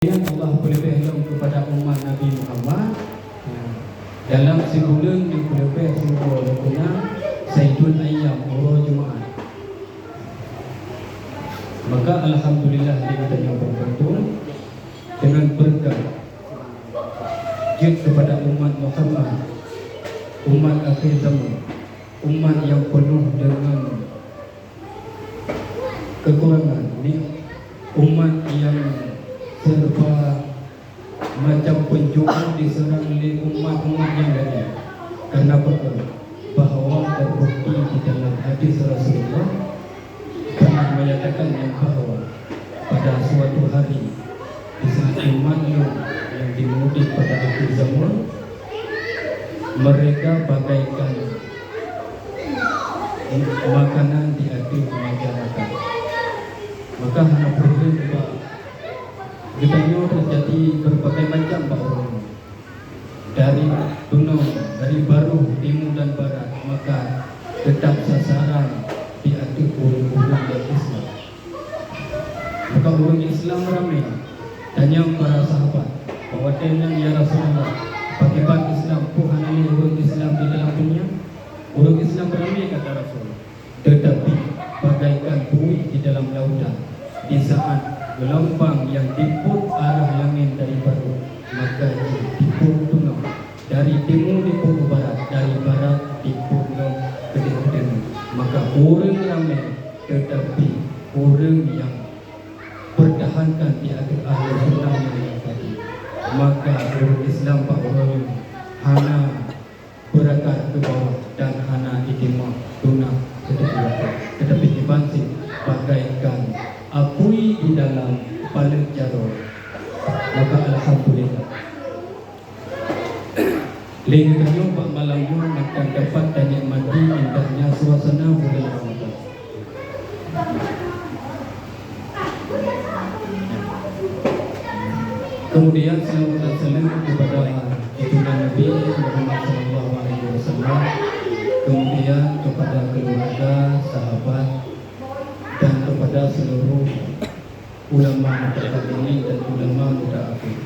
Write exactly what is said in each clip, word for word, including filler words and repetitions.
Kemudian Allah peuleubeh lom keupada umat Nabi Muhammad, ya, dalam sibuleuen nyang peuleubeh siuroe lom keunan Saidul Ayyam, uroe Jumaat. Maka alhamdulillah, di geutanyoe beureuntung deungon beureukat jeuet keupada umat Muhammad, umat akhé zaman, umat nyang peunoh deungon keukurangan, ni umat nyang serba macam peunjumuh diseurang lé umat-umat nyang laén. Karena peue? Bahwa terbukti di dalam hadis Rasulullah pernah menyatakan yang bahwa pada suatu hari, di saat umat Nuh yang dimudik pada akhir zaman, mereka bagaikan makanan di ateueh meja makan. Maka hana peureulée ubak geutanyoe teujadi berbagai macam bak ureuëng. Dari dunong, dari baroh, timu dan barat, maka teutap sasaran di ateueh ureuëng-ureuëng nyang Islam. Maka ureuëng Islam ramé tanyong para sahabat, bahwa tanyong, "Ya Rasulullah, pakriban Islam peue hana lé ureuëng Islam di dalam dunia?" Ureuëng Islam ramé, kata Rasul, tetapi bagaikan buih di dalam lautan. Di saat geulumbang nyang jipôt arah langét dari baroh, maka jipôt tunong. Dari timu jipôt u barat, dari barat jipôt lom keudeh-keudeh. Maka ureuëng ramé, tetapi ureuëng nyang pertahankan di ateueh ahli sunnah nyang tadi. Maka ureuëng Islam bak uroe nyoe hana beurakat keu bawah dan hana itimah tunah keudeh, tetapi iban cit bagaikan apui di dalam paleuet jaroe. Maka alhamdulillah. Lé geutanyoe bak malam nyoe akan dapat tanikmati indahnya suasana bulan Ramadan. Kemudian, salawat dan salam kepada junjungan Nabi Muhammad sallallahu alaihi wasallam, kemudian kepada keluarga, sahabat, dan kepada seluruh ulama mutaqaddimin dan ulama mutaakhir,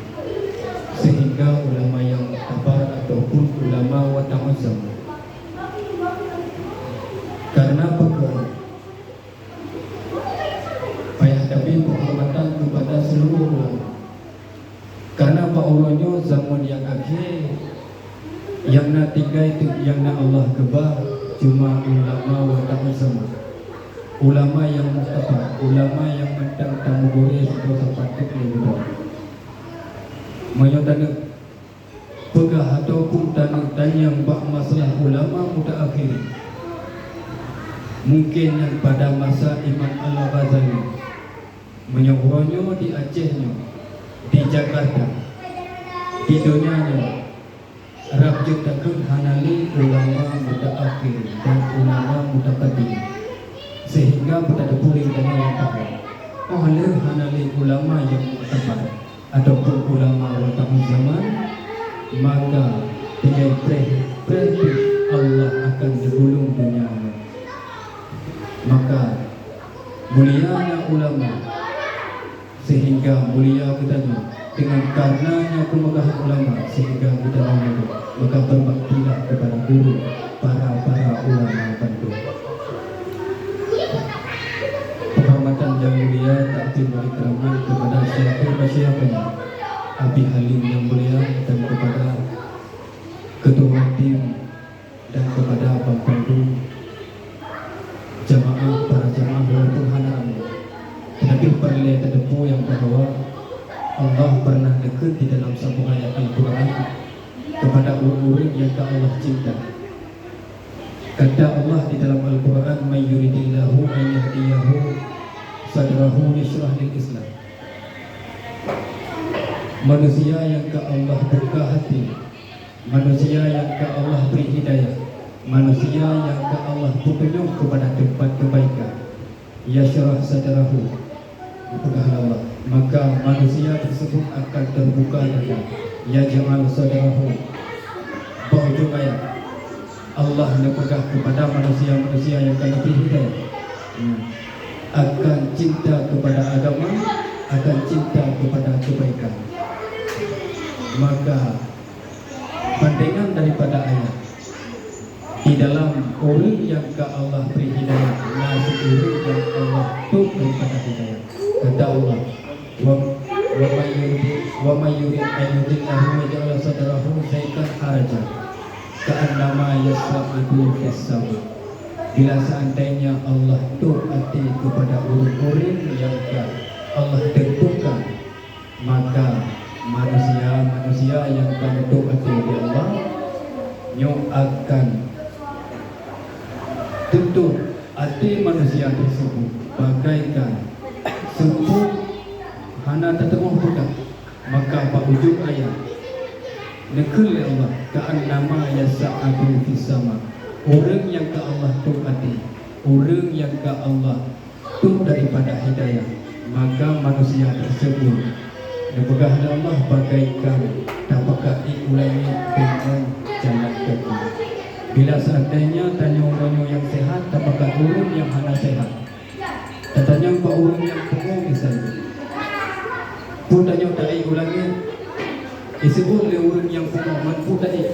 sehingga ulama yang muktabar ataupun ulama wata'azzam. Karena peue? Payah tabri penghormatan kepada seluruh ulama. Karena bak uroe nyoe zaman nyang akhé, nyang na tinggai teuk nyang na Allah keubah cuma ulama wata'azzam. Ulama nyang muktabar, ulama nyang mantong tameugurée sidroe sapat teuk lé geutanyoe. Meunyoe taneuk peugah ataupun taneuk tanyong bak masalah ulama mutaakhir, mungkin nyan pada masa Imam Al-Ghazali. Meunyoe uroe nyoe di Aceh nyoe, di Jakarta, di donya nyoe, rab jeuet takheun hana lé ulama mutaakhir dan ulama mutaqaddim, sehingga beutateupue lé geutanyoe nyang pakat. Óh lheueh hana lé ulama nyang muktabar ataupun ulama wata'azzam, maka tinggai preh-preh pih Allah akan geugulong donya nyoe. Maka muliana ulama, sehingga mulia geutanyoe. Dengan karenanya kemegahan ulama, sehingga geutanyoe mulia. Maka berbaktilah kepada guru, para-para ulama bandum. Penghormatan yang mulia, takzim dan ikraman kepada siapa siapanya, Abi Halim yang mulia, dan kepada ketua tim dan kepada bandum jamaah, para jamaah walaupun hana ramé. Tetapi peureulée tateupeue nyang bahwa Allah pernah neukheun di dalam saboh ayat Al-Quran kepada ureuëng-ureuëng nyang ka Allah cinta. Kata Allah di dalam Al-Quran, "May yuridillahu an yahdiyahu sadrahu yushrah lil Islam." Manusia nyang ka Allah buka hati, manusia nyang ka Allah bri hidayah, manusia nyang ka Allah peutunyok keupada teumpat keubaikan, yashrah sadrahu, peugah lé Allah, maka manusia tersebut akan terbuka dada, yaj'al sadrahu. Bak ujong ayat, Allah neupeugah keupada manusia-manusia nyang ka neubri hidayah, akan cinta keupada agama, akan cinta kepada kebaikan. Maka, pandangan daripada ayat, di dalam ureuëng nyang ka Allah bri hidayah, na ureuëng nyang Allah tuek daripada hidayah. Kata Allah, "Wa, wa may yurid, wa may yurid an yudillahu yaj'al sadrahu dhaiqan harajan, ka'annama yas'adu fis sama." Bila seandainya Allah tuek até kepada ureuëng-ureuëng nyang ka Allah tentukan, maka manusia-manusia nyang ka neutuek até lé Allah nyoe akan teutuek até manusia tersebut bagaikan seupôt hana teuteumé peugah. Maka bak ujong ayat, neukheun lé Allah, "Ka'annama yas'adu fis sama." Ureuëng nyang ka Allah tuek até, ureuëng nyang ka Allah tuek daripada hidayah, maka manusia tersebut neupeugah lé Allah bagaikan tapakat ié u langét deungon jalan kaki. Bila seandainya tanyoe meunyoe nyang sehat tapakat ureuëng nyang hana sehat, tatanyong bak ureuëng nyang pungo misalnya, peue tanyoe ta-ék u langét, disebut lé ureuëng nyang pungo, "Man peue ta-ék?"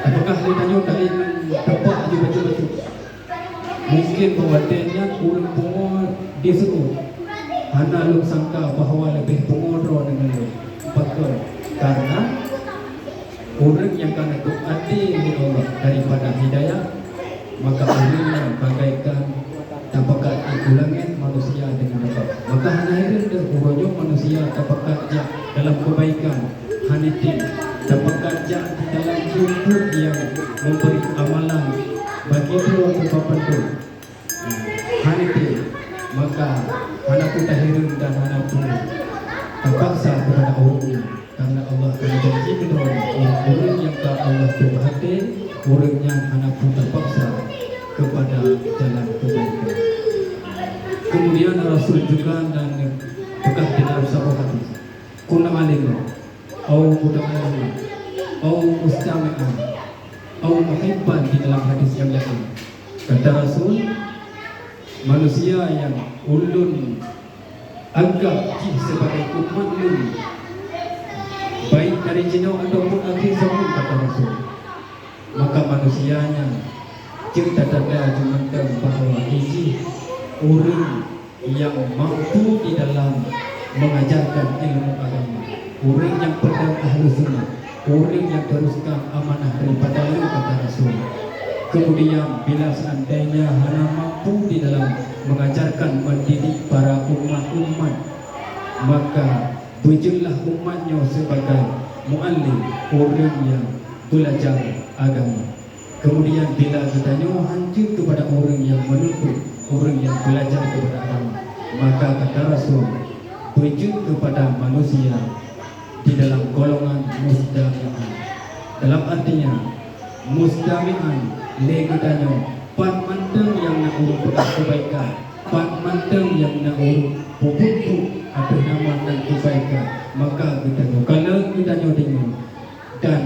Apakah lé tanyoe ta-ék ngon tapak aju bacut-bacut? Mungkin bak watée nyan ureuëng pungo diseuôt, hana lôn sangka bahwa leubeh pungo droe deungon lôn. Pakon? Karena ureuëng nyang ka neutuek até lé Allah daripada hidayah, maka ureuëng nyan bagaikan tapakat ié u langét manusia deungon tapak. Maka hana heran deuh uroe nyoe manusia tapakat jak dalam kebaikan, hana tem tapakat jak di dalam rumput nyang memberi amalan bagi droe keu papan. Hana tem, maka hana peue tahireuen dan hana peue tapaksa keupada ureuëng nyan. Karena Allah ka janji keudroe, ureuëng nyang ka Allah tuek até, ureuëng nyan hana peue tapaksa keupada jalan kebaikan. Kemudian Rasul juga dan peugah di dalam saboh hadis, "Kun aliman, au muta'alliman, au mustami'an, au muhibban," di dalam hadis yang lain. Kata Rasul, manusia yang ulôn anggap jih sebagai umat lôn, baik dari jinoe ataupun akhé zaman, kata Rasul, maka manusia nyan jeuet tatanda jimantong bahwa jih ureuëng nyang mampu di dalam mengajarkan ilmu agama, ureuëng nyang peudong ahlu sunnah, ureuëng nyang teruskan amanah daripada lé kata Rasul. Kemudian, bila seandainya hana mampu di dalam mengajarkan, mendidik para umat-umat, maka beujeuetlah umat nyoe sebagai muallim, ureuëng nyang belajar agama. Kemudian, bila geutanyoe hanjeuet keupada ureuëng nyang menuntut, ureuëng nyang belajar keupada agama, maka kata Rasul, beujeuet keupada manusia di dalam golongan mustami'an. Dalam artinya, mustami'an lé geutanyoe, pat mantong nyang na ureuëng peugah kebaikan, pat mantong nyang na ureuëng peubuet ateueh nama nan kebaikan, maka geutanyoe kalon, geutanyoe deungoe, dan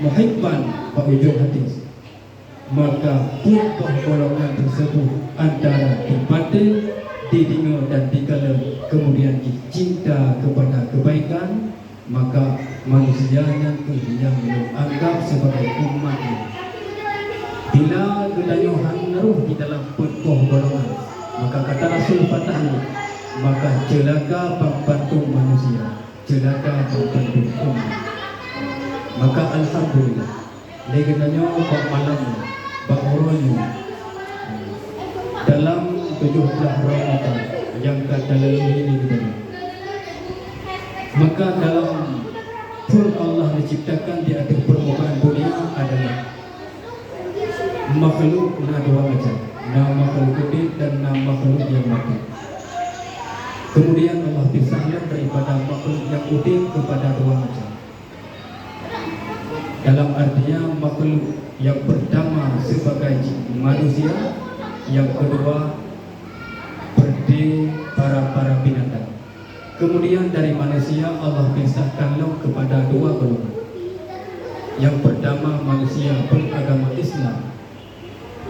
muhibban bak ujong hadis. Maka peuet boh golongan tersebut antara dipatéh, dideungoe dan dikalon, kemudian jih cinta kepada kebaikan, maka manusia nyan kheueh nyang lôn anggap sebagai umat lôn. Bila geutanyoe han rôh di dalam peuet boh golongan, maka kata Rasul patah nyoe, maka ceulaka banmandum manusia, ceulaka banmandum umat. Maka alhamdulillah, lé geutanyoe bak malam nyoe, bak uroe nyoe, dalam tujoh blah Ramadan nyang ka talalu lé geutanyoe. Maka dalam phon Allah diciptakan di ateueh permukaan dunia adalah makhluk na dua macam, na makhluk udeb dan na makhluk nyang maté. Kemudian Allah pisah lom daripada makhluk nyang udeb keupada dua macam. Dalam artinya, makhluk nyang pertama sebagai manusia, nyang kedua seperti para-para binatang. Kemudian dari manusia Allah pisahkan lom kepada dua golongan. Yang pertama manusia beragama Islam,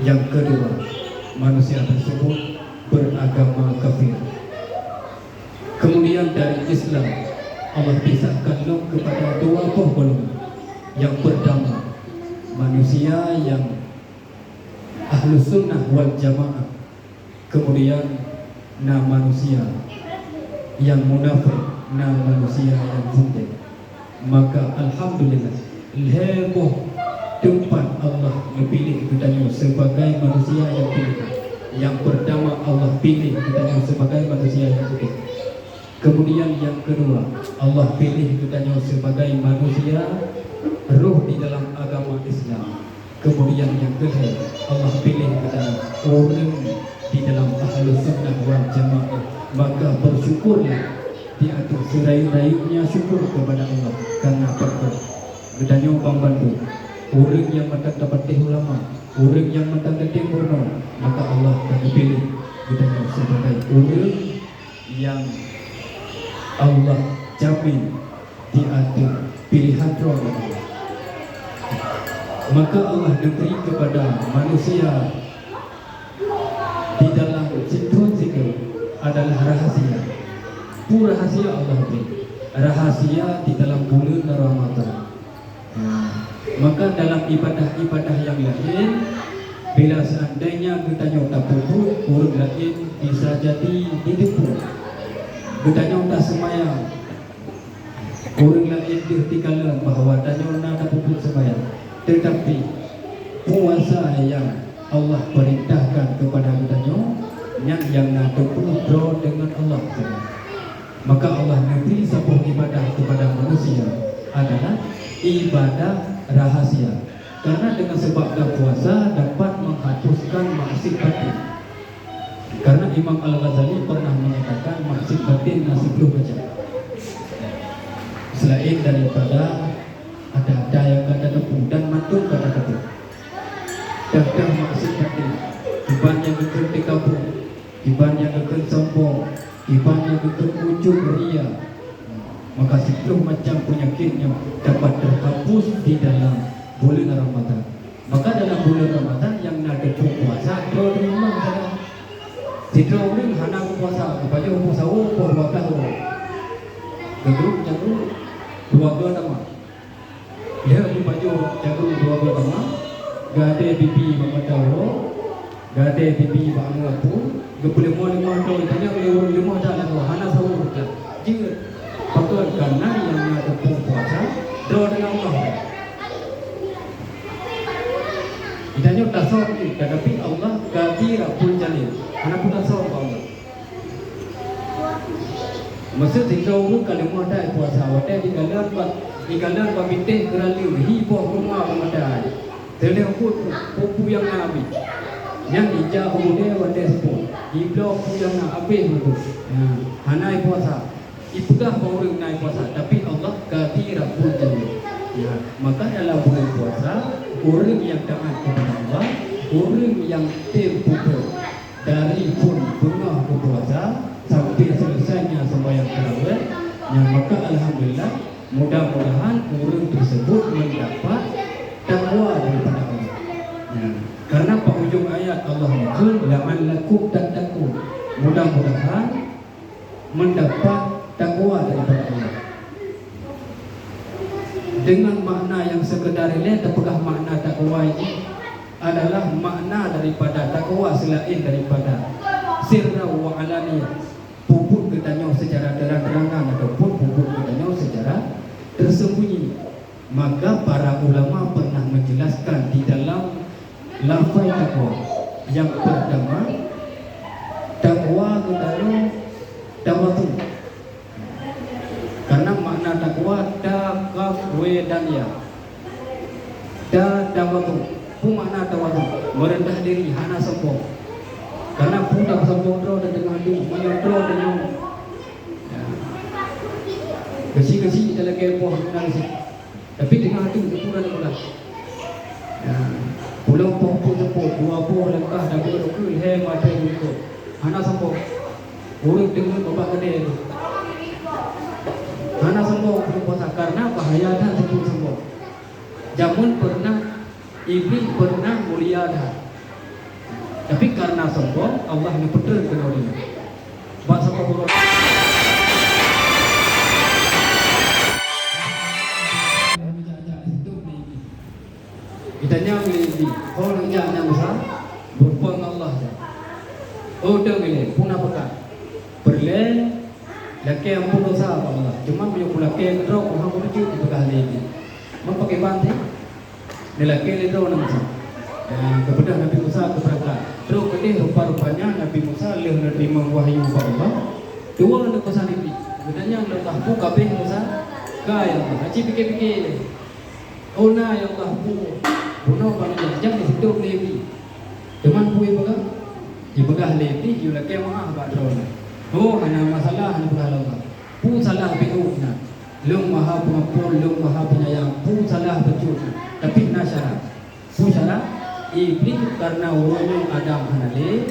yang kedua manusia tersebut beragama kafir. Kemudian dari Islam, Allah pisahkan lom kepada dua boh golongan. Yang pertama, manusia yang Ahlus Sunnah wal Jamaah. Kemudian na manusia yang munafik, na manusia yang zindiq. Maka alhamdulillah, lhée boh teumpat Allah geupiléh geutanyoe sebagai manusia nyang pilihan. Nyang peurtama, Allah piléh geutanyoe sebagai manusia nyang udeb. Kemudian nyang keudua, Allah piléh geutanyoe sebagai manusia roh di dalam agama Islam. Kemudian nyang keulhée, Allah piléh geutanyoe ureuëng di dalam Ahlus Sunnah wal Jamaah. Maka bersyukurlah di ateueh seurayeuk-rayeuknya syukur kepada Allah karena berkat. Geutanyoe ban bandum, ureuëng nyang mantong tapatéh ulama, ureuëng nyang mantong tatem bunoe, maka Allah ka geupiléh geutanyoe sebagai ureuëng nyang Allah jamin di ateueh pilihan droe lé Allah. Maka Allah neubri kepada manusia di dalam situasi itu adalah rahasia. Peue rahasia Allah bri? Rahasia di dalam buleuen Ramadhan. Nah, maka dalam ibadah-ibadah nyang laén, bila seandainya geutanyoe tapeubuet, ureuëng laén bisa jadi jiteupeue. Geutanyoe taseumayang, ureuëng laén deuh jikalon bahwa tanyoe na tapeubuet seumayang. Teutapi, puasa nyang Allah peurintahkan keupada geutanyoe, nyan nyang na teupeue droe deungon Allah sagai. Maka Allah neubri saboh ibadah keupada manusia adalah ibadah rahasia. Karena dengan sebab geupuasa dapat menghapuskan maksiat batin. Karena Imam Al-Ghazali pernah mengatakan maksiat batin na siplôh macam. Selain daripada ada-ada nyang ka tateupeue dan mandum ka tateupeue. Teuntang maksiat batin, kiban nyang geukheun teukabu, kiban nyang geukheun sombong, kiban nyang geukheun ujub, ria. Maka siplôh macam peunyakét nyan dapat teuhapus di dalam buleuen Ramadhan. Maka dalam buleuen Ramadhan nyang na teupeue puasa droe deungon Allah sagai. Sidroe ureuëng hana geupuasa, geupajoh poh sawô poh dua blaih uroe. Geugruek cangkruek dua goe tamah. Lheueh geupajoh cangkruek dua goe tamah, geuadée pipi bak mata uroe, geuadée pipi bak angoe apui, geupeuleumah-leumah droe, tanyoe lé ureuëng leumah that lagoe, hana sawô that. Jeuet, pakon? Kareuna nyang na teupeue puasa droe deungon Allah. Geutanyoe tasöm cit, tatapi Allah Ghani Rabbul Jalil, hana peue tasöm bak Allah. Maksud sidroe ureuëng ka leumah that puasa, watée jikalon bak, jikalon bak bintéh keurali, hi boh kurma bak mata. Teuleubut peue-peue nyang na abéh. Nyan ija u keudè watée seupôt, jibloe peue nyang na abéh meutuh. Nyan, hana puasa. Ipeugah bak ureuëng na puasa, tapi Allah Ghani Rabbul Jalil. Ya, maka dalam buleuen puasa, ureuëng nyang taát keupada Allah, ureuëng nyang tem putroe dari phon beungoh geupuasa sampai seuleusainya seumayang tarawih, nyan maka alhamdulillah, mudah-mudahan ureuëng teuseubut meudapat takwa daripada Allah. Ya, karena bak ujong ayat Allah neukheun, "La'allakum tattaqun." Mudah-mudahan meudapat takwa daripada Allah. Dengan makna nyang seukeudar ilée teupeugah makna takwa ini adalah makna daripada takwa seulaén daripada sirra wa alaniyah, peubuet geutanyoe secara terang-terangan ataupun peubuet geutanyoe secara tersembunyi. Maka para ulama pernah menjelaskan di dalam lafai takwa. Yang pertama, takwa geutanyoe tawadhu. Karena makna takwa ta, kaf, we, dan ya. Ta, tawadhu. Peue makna tawadhu? Meureundah diri, hana sombong. Karena peue tasombong droe dan teungoh duek, meunyoe droe deungoe, ya, geusi-geusi talakée boh na geusi. Tapi teungoh atu teupeue na meulah. Ya, pulang poh pun seupôt, dua boh langkah dan dua rukun, he, maté rukun. Hana sombong. Ureuëng deungon babah keudè tu. Hana sombong buleuen puasa, karena bahaya that teupeue sombong. Jameun pernah, Iblih pernah mulia that. Tapi karena sombong, Allah neupeutreun keunoe donya. Bak saboh uroe. Nyang lé jih, ho neujak nyang sa, beureumpok ngon Allah jih. Oh, deuh ilée, peue na peukat. Peureulée lakée amphon desya bak Allah. Cuma meunyoe kulakée keudroe, kuham beujeuet dipeugah lé jih. Meupakiban teuh? Neulakée lé droe nyang sa. Ya, geubeudôh Nabi Musa geubeurangkat. Trok keudeh rupa-rupanya Nabi Musa lheueh neuteurimong wahyu bak Allah, dua neupeusan iblih. Geutanyong lé Allah, "Peue ka abéh Musa?" "Ka, ya Allah." Aci pike-pike lé. "Oh na, ya Allah, peue?" "Bunoe bak neujak-jak di situ lé iblih." "Teuma peue ipeugah?" "Ipeugah lé iblih, yue lakée meu'ah bak droeneuh." "Oh, hana masalah," hana peugah lé Allah. "Peue salah bacut na? Lôn Maha Peungampon, Lôn Maha Peunyayang, peue salah bacut na? Tapi na syarat." "Peue syarat?" "Iblih, kareuna uroe nyoe Adam hana lé,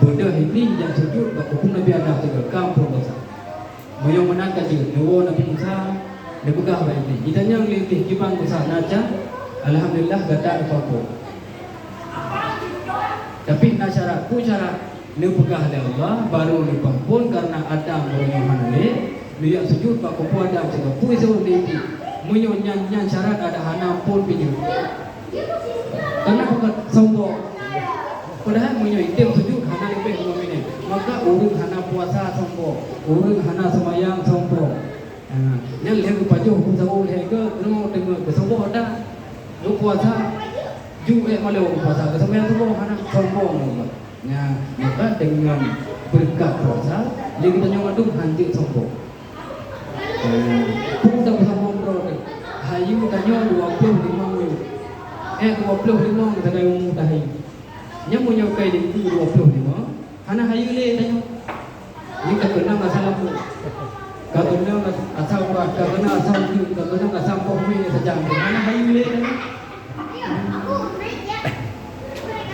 beudôh iblih nyang sujut bak keupeue Nabi Adam sigoe ka amphon desya." Meunyoe meunan ka jeuet, neuwoe Nabi Musa, neupeugah bak iblih. Jitanyong lé iblih, "Kiban Musa, na can?" "Alhamdulillah, gata neupeuampon. Tapi na syarat." "Peue syarat?" "Neupeugah lé Allah, barô neupeuampon, kareuna Adam uroe nyoe hana lé, neujak sujut bak keupeue Adam sigoe." Peue jaweueb lé iblih? "Meunyoe nyan, nyan syarat, adak hana amphon pih jeuet." Kareuna bukan sombong. Padahai meunyoe item sujut hana leubeh lima minét, maka ureuëng hana puasa sombong, ureuëng hana seumayang sombong. Ha, nyan lheueh geupajoh, geusaboh lheueh geuh, keunoe teungoh geusombong that. Geupuasa, ju ék malô geupuasa, geuseumbahyang suboh hana, sombong lom. Nyan, maka deungon beureukat puasa, lé geutanyoe mandum hanjeuet sombong. Eh, peue tabeusombong droe teuh? Hayeue tanyoe dua ploh limong umu. Eh, dua ploh limong sagai umu tahayeue. Nyan meunyoe kai lingku dua ploh limong, hana hayeue lé tanyoe. Nyoe ka keunong asai lampu, ka keunong asai urat, ka keunong asai ujeuen, ka keunong asai poh mie sajan. Hana hayeue lé tanyoe.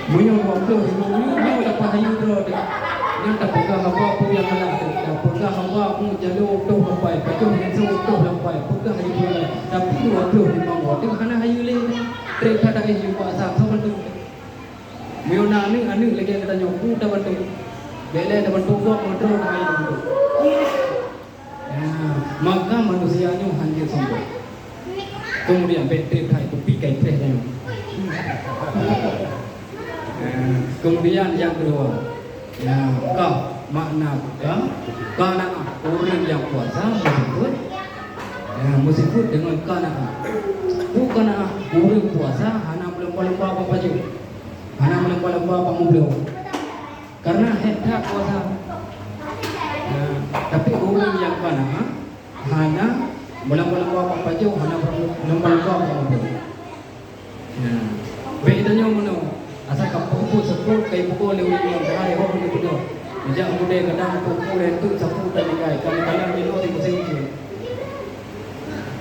Meunyoe dua ploh limong umu, nyoe dapat hayeue droe teuh. Nyan tapeugah haba peue nyang galak teuh, tapeugah haba mu jalo toh lampai, pajoh linto toh lampai, peugah hayeue droe. Tapi dua ploh limong umu teuh hana hayeue lé. Trép that daéh jumpa asai, soe bantu? Meunyoe na aneuk, aneuk lagée geutanyoe, peue tabantu? Bék lé tabantu gob, meudroe na hai tabantu. Ya, maka manusia nyoe hanjeuet sombong. Kemudian, bék trép hai kupi kai preh tanyoe. Ya, kemudian nyang keudua, ya, ka, makna ka, qanaah, ureuëng nyang puasa meusifuet, ya, meusifuet deungon qanaah. Peue qanaah? Ureuëng puasa hana meulumba-lumba bak pajoh. Hana meulumba-lumba bak meubloe, kareuna hék that puasa. Nah, tapi ureuëng nyang qanaah hana meulumba-lumba bak pajoh, hana meulumba-lumba bak meubloe. Nah, bék tanyoe meunoe, asai ka peubuet seupôt ka ipugoe lé ureuëng nyang keuhai hok geupeudong. Neujak meudeh kadang peupu lé teuk sapeue tatinggai, ka meukalang jinoe di musém ujeuen.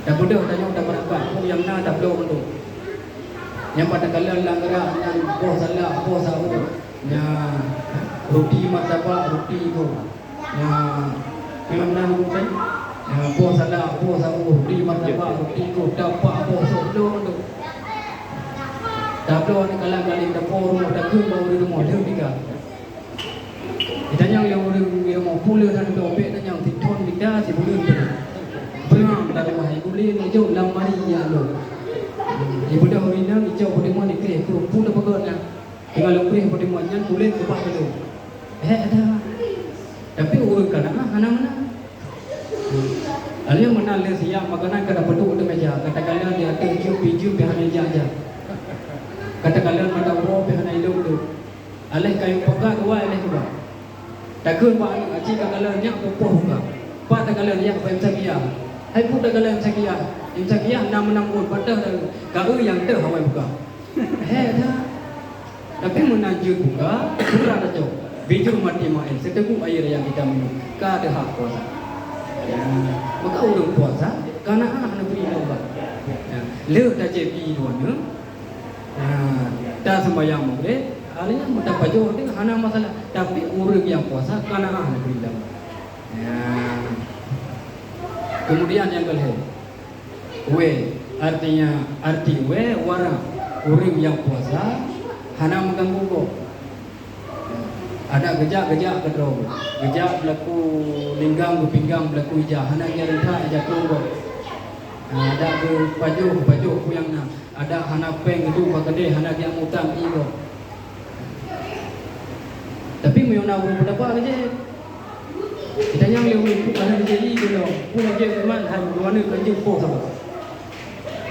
Tabeudôh tanyoe tabeurangkat, peue nyang na tabloe mantong. Nyang pat takalon lam gerak nyan boh salak, boh saôh. Nyan ruti martabak, ruti ku. Nyan, nyan na ruti. Nyan boh salak, boh saôh, ruti martabak, ruti ku. Tapak boh sôk lôn tu. Tabloe aneuk kalak galeng, tapo rumoh, takheun bak ureuëng rumoh, lheueh tika. Jitanyong lé ureuëng di rumoh, "Peue lheueh na dudoe?" "Bék tanyong, sithon mita, sibuleuen peunoh." Beurang lam rumoh, ibu lé neujok lam mari ijak lôn. Ibeudôh ureuëng inong, ijok peuteumuan ikleh, "Peue, peue tapeugah na?" Teungoh lôn preh peuteumuan nyan, kulét keubah keu lôn. Eh, ada. Tapi ureuëng qanaah hana meunan. Alheuh meunan lé siap makanan ka tapeuduek di meja, ka takalon di ateueh jeuem, pih jeuem pih hana jak-jak. Ka takalon mata uroe pih hana ilok-lok. Alheuh kayue pakat dua, alheuh keubah. Takheun bak aneuk, "Aci ka kalon nyak peupoh buka." Pat takalon, "Yak bak Imsakiah." "Hai peue takalon Imsakiah?" "Imsakiah na meunam buet, pat teuh ka eu nyang teuh awai buka." Hé that. Tapi meunan jeuet buka, buka tacok. Bijur mati maén, siteuguk air nyang kita minum. Ka teuhah puasa. Ya. Maka ureuëng puasa, qanaah neubri lé Allah. Ya. Lheueh tajép ié droeneuh, ya, taseumbahyang Maghrib, alheuh nyan meunan pajoh teuh hana masalah. Tapi ureuëng nyang puasa, qanaah neubri lé Allah. Ya. Kemudian nyang keulhèe, wée, artinya, arti wée, wara, ureuëng nyang puasa hana meuganggu gob. Adak geujak-geujak keudroe, geujak beulaku linggang, geupinggang beulaku ija, hana geureuntah ija keu gob. Adak geupajoh, geupajoh peue nyang na. Adak hana péng geuduek bak keudè, hana geujak mutang ié gob. Tapi meunyoe na ureueng peudaba lagèe, geutanyoe lé ureueng peuet hana geujadi keunong, peue lagèe memang hai meunyoe ka jeuet poh saboh.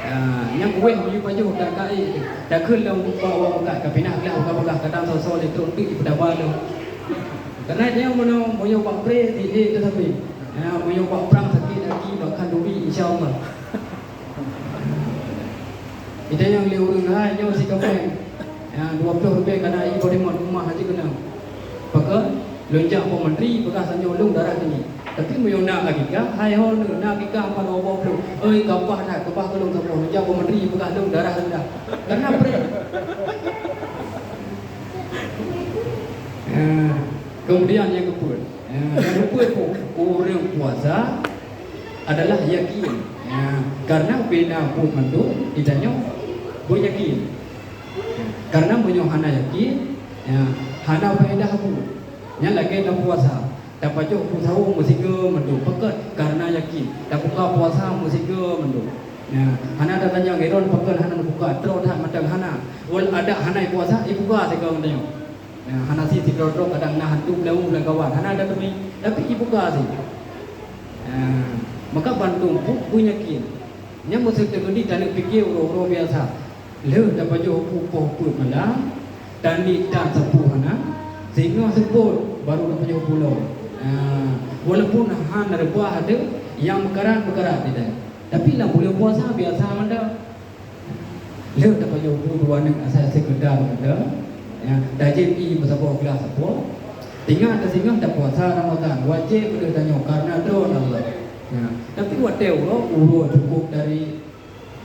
Ah, nyang kuweh meunyoe pajoh dan ka ék, takheun lom bak awak meukat, ka pinah glah bagah-bagah, kadang soe-soe lé trok teuk jipeudaba lom. Karena nyoe meunyoe, meunyoe bak pré, di ék teusabe. Ah, meunyoe bak prang sakét hati, bak khanduri, insya Allah. Geutanyoe lé ureueng hai nyoe si kamoe. Ya, dua ploh ribèe kana ié boh rimot, eumah aja keunong. Pakon, lôn jak Perdana Menteri, peugah tanyoe lôn darah tinggi. Tapi meunyoe na akikah, hai ho nyoe, na akikah empat boh ploh. Oi, gampang that, keubah keu lôn saboh. Lôn jak Perdana Menteri, peugah lôn darah rendah. Karena pre-, ya, kemudian nyang keupeuet. Ya, nyang keupeuet pun, ureueng puasa adalah yakin. Ya, karena bina buet mandum, geutanyoe beuyakin. Ya, karena meunyoe hana yakin, ya, hana faedah buet. Nyan lagèe tapuasa, tapajoh bu sawöng meusigoe mandum. Pakon? Karena yakin. Tabuka puasa meusigoe mandum. Ya, hana tatanyong, "Iron pakon hana neubuka?" Troh that mantong hana. Wal adak hana puasa, ibuka sigoe geutanyoe. Nah, hana sit sidroe-droe kadang na hantu beulaweueng lam kawan, hana taturi, tapi ibuka sit. Nah, maka bandum buet beuyakin. Nyan meuseuti teungeudi taneuk pike uroe-uroe biasa. Lheueh tapajoh bu poh peuet malam, taniet tan sapeue hana, singoh seupôt baru tapajoh bu lom. Nah, walaupun hana reubah ateueh, nyang meukarat-meukarat didan. Tapi lam buleuen puasa biasa mantong. Lheueh tapajoh bu dua neuk asai seukeudar mantong, ya, tajieb ié meusaboh glah sapeue. Teungoh tasingoh tapuasa Ramadhan, wajéb keu tanyoe karena droe Allah. Ya, tapi watèe uroe, uroe cukôp dari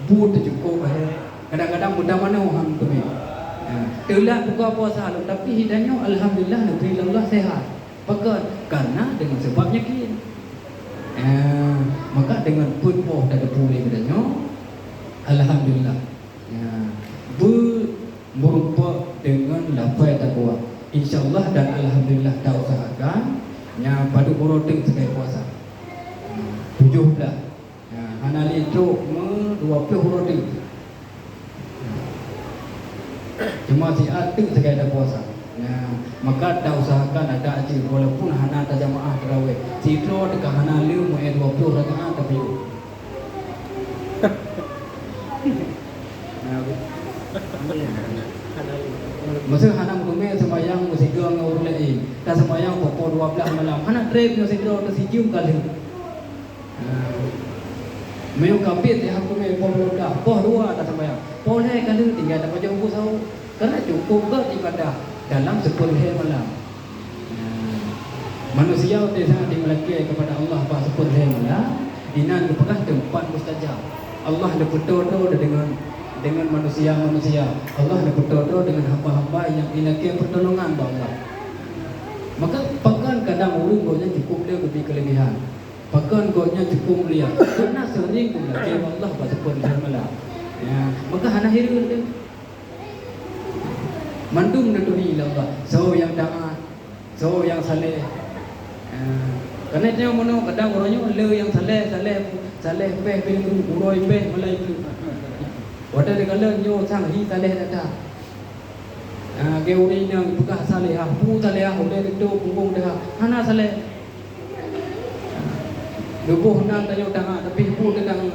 bu teucukôp bahé. Kadang-kadang meutamanoe han teumé. Ya, teulat buka puasa lom, tapi geutanyoe alhamdulillah neubri lé Allah sehat. Pakon? Karena deungon sabab yakin. Ya, maka deungon peuet poh tateupeue lé geutanyoe, alhamdulillah. Ya, beu-, meurumpok deungon lafai takwa. Insya Allah dan alhamdulillah tausahakan, ya, padub uroe teuk sagai puasa. Tujoh blah. Ya, hana lé trok meu dua ploh uroe teuk. Cuma siat teuk sagai tapuasa. Nah, maka tausahakan adak jih, walaupun hana tajamaah tarawih. Sidroe teuka hana lé meu'en dua ploh rakaat tapi. Nah, masa hana meuteumé sembahyang meusigoe ngon ureueng laén, tasembahyang poh dua blah malam, hana trép nyoe sidroe teuh sijeuem ka lheueh. Nah, meunyoe ka bit, ya, hukumi poh dua blah, poh dua ka sembahyang. Poh lhèe ka lheueh tinggai tapajoh bu sawöng. Karena cukôp gèt ibadah dalam seupôt lhèe malam. Nah, manusia watèe saat jimeulakèe kepada Allah bak seupôt lhèe malam, inan geupeugah teumpat mustajab. Allah neupeutoe droe deungon, deungon manusia-manusia. Allah neupeutoe droe deungon hamba-hamba nyang ilakèe peutulongan bak Allah. Maka pakon kadang ureueng gobnyan cukôp lé geubri keuleubehan. Pakon gobnyan cukôp mulia, karena seuring geumeulakèe bak Allah bak seupôt lhèe malam. Ya, maka hana hireuen lé. Mandum neuturi lé Allah, soe nyang taat, soe nyang saleh. Ya, karena nyoe meunoe kadang uroe nyoe le nyang saleh, saleh, saleh péh, péh uroe péh, malai péh. Watèe dikalon nyoe sang hi saleh that-that. Ah, lagèe ureueng nyang peugah salehah, peue salehah, udeb teuntèe punggong deuh, hana saleh. Geuboh nan tanyoe tangat, tapi peue teuntang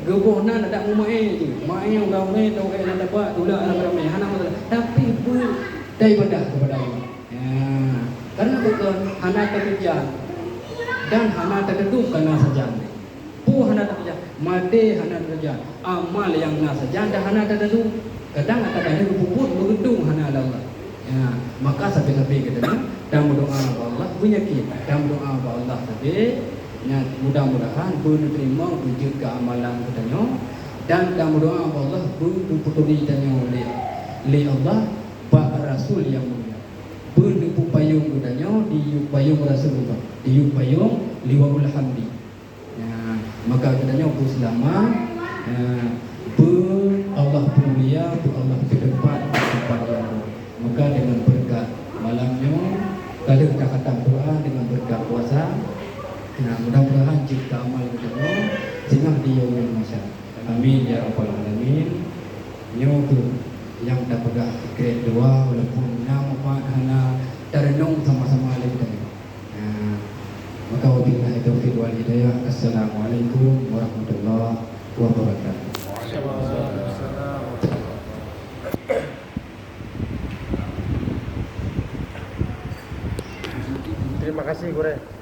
geuboh nan adak meumaé jih. Maé ureueng ramé, teuh lam daba, tulak lam ramé, hana masalah. Tapi peue taibadah kepada Allah. Ya, karena bukan hana teukeujah dan hana teukeudong kana sajan. Peue hana teukeujah, maté hana teukeujah, amal nyang na sajan dah hana teukeudong. Kadang ata ka lheueh geupeubuet meugeudong hana lé Allah. Ya, maka sabe-sabe geutanyoe tameudoa bak Allah beunyakin, tameudoa bak Allah sabe, nyan mudah-mudahan beuneuteurimong beujeuet keu amalan geutanyoe, dan tameudoa bak Allah beupeuturi tanyoe lé, lé Allah bak Rasul nyang mulia. Beuneupupayong geutanyoe di yup payong Rasulullah, di yup payong Liwaul Hamdi. Ya, maka geutanyoe beuseulamat, ya, beu Allah peumulia, beu Allah peuteumpat di teumpat nyang lôn. Maka deungon beureukat malam nyoe, ka lheueh takhatam Quran deungon beureukat puasa. Ya, mudah-mudahan jeuet keu amal geutanyoe singoh di Yaumul Mahsyar. Amin ya rabbal alamin. Nyoe kheueh nyang tapeugah sikrek dua, walaupun na manfaat hana tareunong sama-sama lé geutanyoe. Nah, maka wabillahi taufiq wal hidayah. Assalamualaikum warahmatullahi wabarakatuh. Terima kasih, Gurèe.